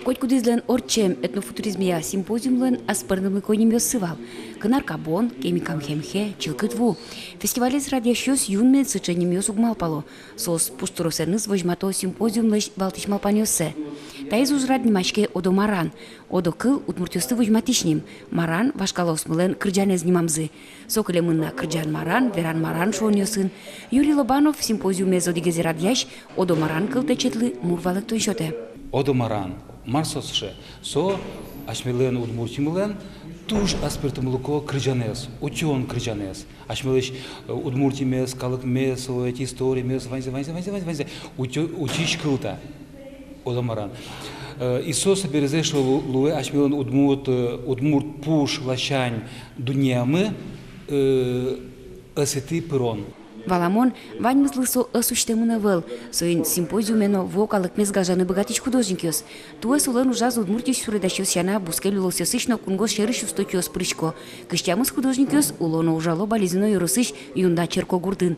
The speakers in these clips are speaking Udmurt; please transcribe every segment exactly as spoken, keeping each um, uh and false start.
Котькудӥзлэн ортчем этнофутуризмъя симпозиумлэн аспӧртэмлыко нимъёссы вал: «Кынар кабон», «Кемикам хемхе», «Чылкыт ву». Фестивалез радъясьёс юнме сыӵе нимъёс уг малпало. Соос пуштросэныз возьмато симпозиумлэсь валтӥсь малпанъёссэ. Таиз ужрад нимаське «Одо маран». Одо кыл удмуртъёсты возьматӥсь ним, маран — вашкалаосмылэн кырӟанэз нимамзы. Со кылемын на кырӟан-маран, веран-маран шуонъёсын. Юрий Лобанов, симпозиумез одӥгезэ радъясь, «Одо маран» кылтэчетлы мур валэктон сётэ. «Одо маран». Мар со сыӵе? Со асьмелэн Удмуртимылэн туж аспӧртэмлыко кырӟанэз, утён кырӟанэз. Асьмелэсь, э, Удмуртимес, калыкмес, о, эти историмес, ваньзэ, ваньзэ, ваньзэ, ваньзэ, ваньзэ утё-, утись кыл та. «Одо маран». Э, и со собере эшшо лу-, луэ асьмелэн удмурт, э, удмурт пуш ласянь дуннеямы, э, ӧсэтӥ пырон. Валамон, ваньмызлы со ӧс усьтэмын ӧвӧл, соин симпозиуме но вуо калыкмес гажаны быгатӥсь художникъёс. Туэ солэн ужаз Удмуртиысь суредасьёс сяна бускель улосъёсысь но кунгож сьӧрысь усточиос пырисько. Кызь тямыс художникъёс уло но ужало Балезино ёросысь Юнда черкогуртын.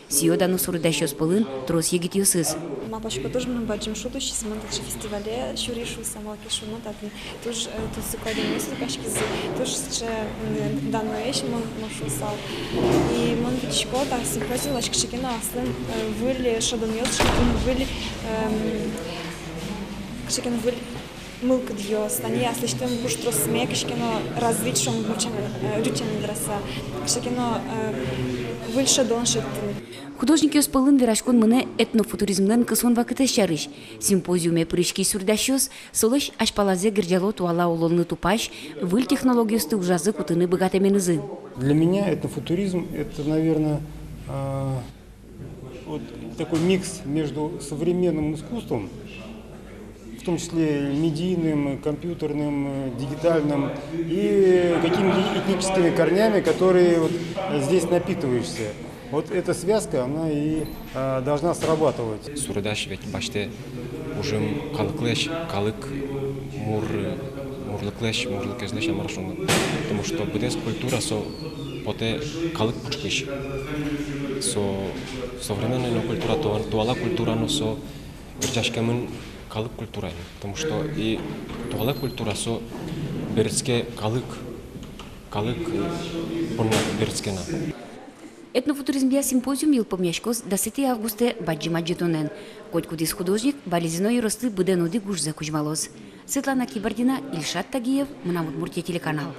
Сиё-дано суредасьёс пӧлын трос егитъёсыз. Малпасько, туж мыным бадӟым шуд усиз, мон таӵе фестивале сюри шуыса, малы ке шуоно, татын туж, э, тунсыко адямиос люкаськизы, туж сыӵе, м, даноесь, мон, мон шуысал. И мон витисько та симпозиумлэсь кыӵе ке но аслым, э, выль шӧдонъёс, кыӵе ке но выль, эм, кыӵе ке но выль мылкыдъёс, тани аслэсьтым пуштросме кыӵе ке но развить, шуом, ӟуч сямен, э, ӟуч сямен вераса, кыӵе ке но, э, выль шӧдон шедьтыны. Художникъёс пӧлын вераськон мынэ этнофутуризмлэн кысон вакытэз сярысь. Симпозиуме пыриськись суредасьёс солэсь азьпалазэ герӟало туала улонлы тупась, выль технологиосты ужазы кутыны быгатэменызы. Для меня этнофутуризм — это, наверное, а, вот такой микс между современным искусством, в том числе медийным, компьютерным, дигитальным, и какими-то этническими корнями, которые вот здесь напитываешься. Вот эта связка, она и, а, должна срабатывать. Суредась ведь басьтэ ужым калыклэсь, калык мур-, мурлыклэсь, мурлыкезлэсь, а мар шуоно. Потому что быдэс культура со потэ калык пушкысь. Со современной но культура, туа-, туала культура но со герӟаськемын калык культураен. Потому что и туала культура со берытске калык, калык, э, понна берытске на. Этнофутуризмъя симпозиум йылпумъяськоз дасэтӥ августэ бадӟым адӟытонэн. Котькудӥз художник Балезино ёросты быдэн одӥг ужзэ кузьмалоз. Светлана Кибардина, Ильшат Тагиев, «Мынам Удмуртие» телеканал.